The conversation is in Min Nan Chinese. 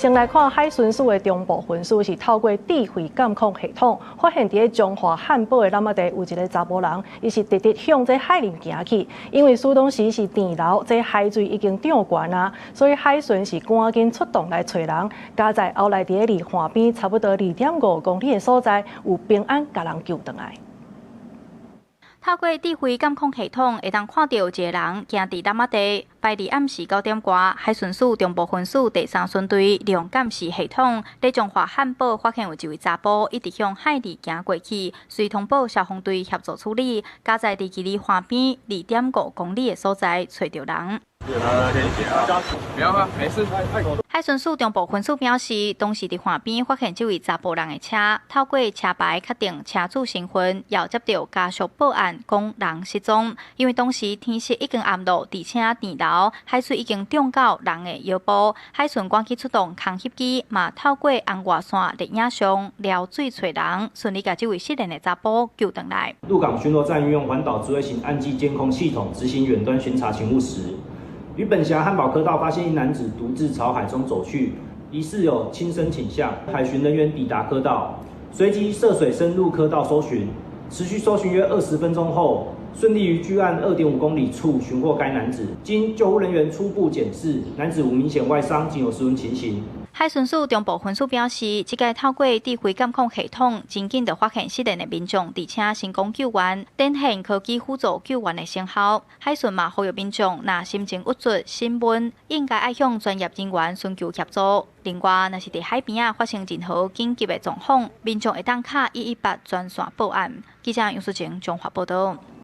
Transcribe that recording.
先來看海巡署的中部分署是透過智慧監控系統，發現佇咧彰化漢堡的湳仔地有一个查埔人，伊是直直向這海裡行去，因為彼當時是澹流，這海水已經漲懸啊，所以海巡是趕緊出動來揣人。佳哉後來佇咧離岸邊差不多2.5公里的所在，有平安共人救轉來。透過智慧監控系統，會當看著一个人行佇湳仔地。拜二暗時9點外，海巡署中部分署第三巡隊利用監視系統，佇彰化漢堡發現有一位查埔一直向海裡行過去，隨通報消防隊協助處理。佳哉佇距離岸邊2.5公里的所在揣著人。不要啊，沒事。海巡署中部分署表示，當時佇岸邊發現這位查埔人的車，透過車牌確定車主身份，又接著家屬報案，講人失蹤。因為當時天色已經暗落，而且澹流，海水已經漲到人的腰部。海巡趕緊出動空翕機，嘛透過紅外線攝影相撩水揣人，順利共這位失聯的查埔救轉來。鹿港巡邏站運用環島智慧型岸際監控系統執行遠端巡查勤務時，於本轄漢堡科道發現一男子獨自朝海中走去，疑似有輕生傾向。海巡人員抵達科道，隨即涉水深入科道搜尋，持續搜尋約20分鐘後，順利於距岸2.5公里處尋獲該男子。經救護人員初步檢視，男子無明顯外傷，僅有失溫情形。海巡署中部分署表示，這擺透過智慧監控系統，真緊就發現失聯的民眾，而且成功救援，展現科技輔助救援的成效。海巡嘛呼籲民眾，若心情鬱卒、心悶，應該愛向專業人員尋求協助。另外，若是佇海邊仔發生任何緊急的狀況，民眾會當敲118專線報案。記者楊淑晴彰化報導。